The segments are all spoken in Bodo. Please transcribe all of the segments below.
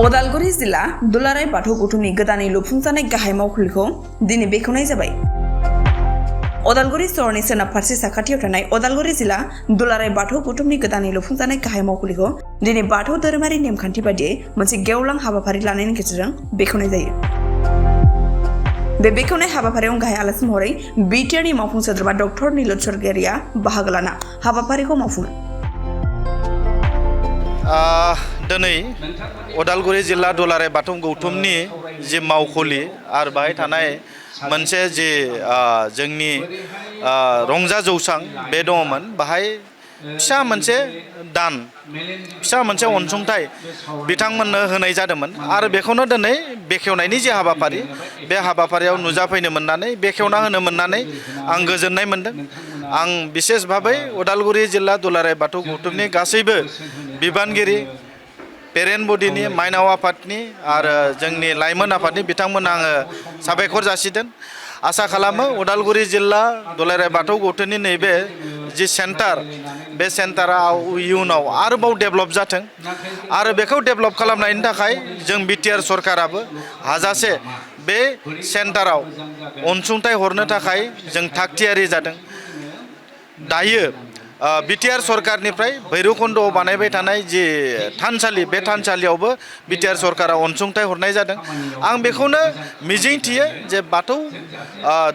उदालगुरि जिल्ला दुलाराय बाथौ गौथुमनि गोदानै लुफुंजानाय गाहाय मावखुलिखौ दिनै बेखेवनाय जाबाय। उदालगुरि सहरनि सोनाब फारसे साखाथियाव थानाय उदालगुरि जिल्ला दुलाराय बाथौ गौथुमनि गोदानै लुफुंजानाय गाहाय मावखुलिखौ दिनै बाथौ धोरोमारि नेमखान्थि बादियै मोनसे गेवलां हाबाफारि लानायनि गेजेरजों बेखेवनाय जायो। बे बेखेवनाय हाबाफारियाव गाहाय आलासि महरै बिटिआरनि मावफुं सोद्रोमा डक्टर नीलत स्वर्गियारिया बाहागो लाना हाबाफारिखौ मावफुङो। दिनै उदालगुरि जिल्ला दुलाराय बाथौ गौथुमनि जि मावखुलि आरो बाहाय थानाय मोनसे जि जोंनि रंजा जौसां बे दङमोन, बाहाय फिसा मोनसे दान, फिसा मोनसे अनसुंथाइ बिथांमोननो होनाय जादोंमोन आरो बेखौनो दिनै बेखेवनायनि जे हाबाफारि, बे हाबाफारियाव नुजाफैनो मोननानै बेखेवना होनो मोननानै आं गोजोननाय मोनदों। आं बिसेस भाबै उदालगुरि जिल्ला दुलाराय बाथौ गौथुमनि गासैबो बिबानगिरि, पेरेन्ट बडिनि, माइनाव आफादनि आरो जोंनि लाइमोन आफादनि बिथांमोन आङो साबायखर जासिदों। आसा खालामो उदालगुरि जिल्ला दुलाराय बाथौ गौथुमनि नैबे जि सेन्टार, बे सेन्टारा इयुनाव आरोबाव डेभेलप जाथों आरो बेखौ डेभेलप खालामनायनि थाखाय जों बिटिआर सरकाराबो हाजासे बे सेन्टाराव अनसुंथाइ हरनो थाखाय जों थागथियारि जादों। दायो बिटिआर सरकारनिफ्राय भैरबकुन्दआव बानायबाय थानाय जि थानसालि, बे थानसालियावबो बिटिआर सरकारा अनसुंथाइ हरनाय जादों। आं बेखौनो मिजिंथियो जे बाथौ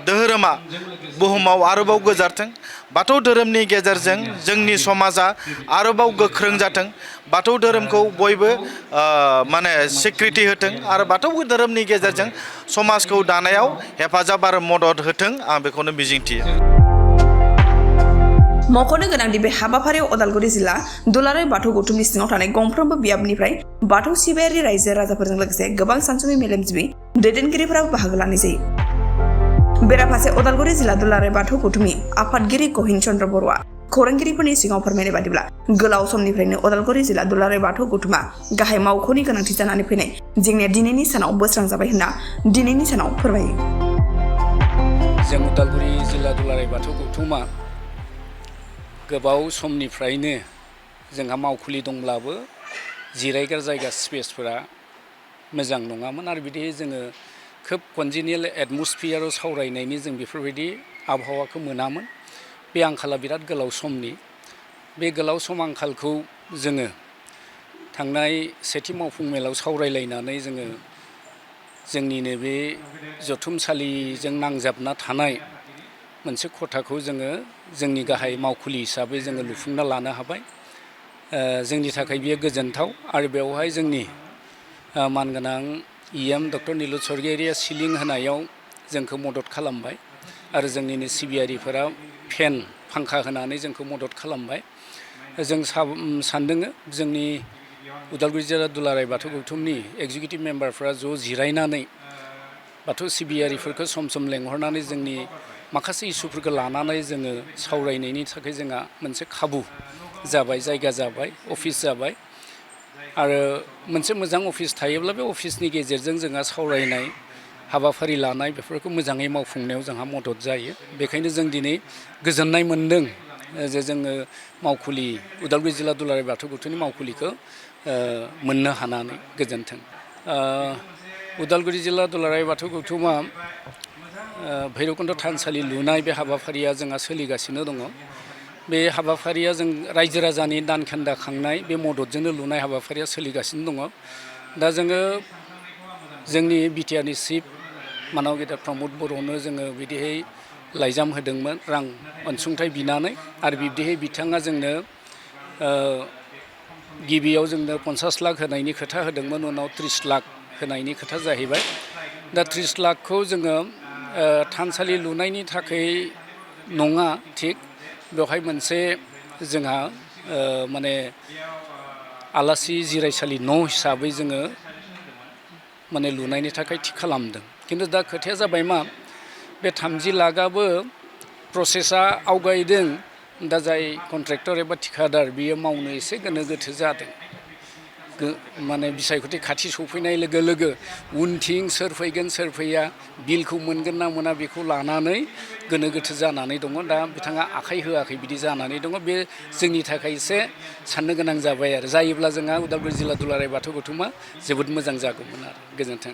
धोरोमा बुहुमाव आरोबाव गोसारथों, बाथौ धोरोमनि गेजेरजों जोंनि समाजा आरोबाव गोख्रों जाथों, बाथौ धोरोमखौ बयबो सिक्रिटि होथों आरो बाथौ धोरोमनि गेजेरजों समाजखौ दानायाव हेफाजाब आरो मदद होथों, आं बेखौनो मिजिंथियो। मख'नो गोनांदि बे हाबाफारियाव उदालगुरि जिल्ला दुलाराय बाथौ गौथुमनि सिङाव थानाय गंफ्रोमबो बियाबनिफ्राय बाथौ सिबियारि रायजो राजाफोरजों लोगोसे गोबां सानसुमै मेलेमजिबि दैदेनगिरिफोराबो बाहागो लानाय जायो। बेराफारसे उदालगुरि जिल्ला दुलाराय बाथौ गौथुमनि आफादगिरि गहिन चन्द्र बर'आ खौरांगिरिफोरनि सिगाङाव फोरमायनाय बादिब्ला गोलाव समनिफ्रायनो उदालगुरि जिल्ला दुलाराय बाथौ गौथुमा गाहाय मावख'नि गोनांथि जानानै फैनाय जेंनाया दिनैनि सानाव बोस्रांजाबाय होनना दिनैनि सानाव फोरमायो। जों उदालगुरि जिल्ला दुलाराय बाथौ गौथुमा गोबाव समनिफ्रायनो जोंहा मावखुलि दंब्लाबो जिरायग्रा जायगा स्पेसफोरा मोजां नङामोन आरो बिदि जोङो खोब कन्जिनियेल एटमस्फियाराव सावरायनायनि जों बेफोरबायदि आबहावाखौ मोनामोन। बे आंखाला बिराद गोलाव समनि। बे गोलाव सम आंखालखौ जोङो थांनाय सेथि मावफुं मेलाव सावरायलायनानै जोङो जोंनिनो बे जथुमसालिजों नांजाबना थानाय मोनसे खथाखौ जोङो जोंनि गाहाय मावखुलि हिसाबै जोङो लुफुंना लानो हाबाय। जोंनि थाखाय बियो गोजोनथाव आरो बेवहाय जोंनि मानगोनां इएम डक्टर नीलत स्वर्गियारिया सिलिं होनायाव जोंखौ मदद खालामबाय आरो जोंनिनो सिबियारिफोरा फेन फांखा होनानै जोंखौ मदद खालामबाय। जों सानदों जोंनि उदालगुरि जिल्ला दुलाराय बाथौ गौथुमनि एक्जिकिउटिभ मेम्बारफ्रा ज' जिरायनानै बाथौ सिबियारिफोरखौ सम सम लेंहरनानै जोंनि माखासे इसुफोरखौ लानानै जोङो सावरायनायनि थाखाय जोंहा मोनसे खाबु जाबाय, जायगा जाबाय, अफिस जाबाय आरो मोनसे मोजां अफिस थायोब्ला बे अफिसनि गेजेरजों जोंहा सावरायनाय, हाबाफारि लानाय बेफोरखौ मोजाङै मावफुंनायाव जोंहा मदद जायो। बेखायनो जों दिनै गोजोननाय मोनदों जे जोङो मावखुलि, उदालगुरि जिल्ला दुलाराय बाथौ गौथुमनि मावखुलिखौ मोननो हानानै गोजोन्थों। उदालगुरि जिल्ला दुलाराय बाथौ गौथुमा भैरबकुन्द थानसालि लुनाय बे हाबाफारिया जोंहा सोलिगासिनो दङ। बे हाबाफारिया जों रायजो राजानि दानखोन्दा खांनाय बे मददजोंनो लुनाय हाबाफारिया सोलिगासिनो दङ। दा जोङो जोंनि बिटिआरनि चिफ मानाव गेदेर प्रमद बर'नो जोङो बिदिहाय लाइजाम होदोंमोन रां अनसुंथाइ बिनानै आरो बिब्दिहाय बिथाङा जोंनो गिबियाव जोंनो 50 लाख होनायनि खोथा होदोंमोन, उनाव 30 लाख होनायनि खोथा जाहैबाय। दा 30 लाखखौ जोङो थानसालि लुनायनि थाखाय नङा, थिग बेवहाय मोनसे जोंहा आलासि जिरायसालि न' हिसाबै जोङो लुनायनि थाखाय थि खालामदों। खिन्थु दा खोथाया जाबाय मा, बे 30 लाखआबो प्रसेसा आवगायदों। दा जाय कन्ट्रेक्टर एबा थिखादार बियो मावनो एसे गोनो गोथो जादों। माने बिसायख'थि खाथि सफैनाय लोगो लोगो उनथिं सोर फैगोन सोर फैया बिलखौ मोनगोन ना मोना बेखौ लानानै गोनो गोथो जानानै दङ। दा बिथाङा आखाइ होआखै बिदि जानानै दङ। बे जोंनि थाखाय एसे साननो गोनां जाबाय आरो जायोब्ला जोंहा उदालगुरि जिल्ला दुलाराय बाथौ गौथुमा जोबोद मोजां जागौमोन आरो। गोजोन्थों।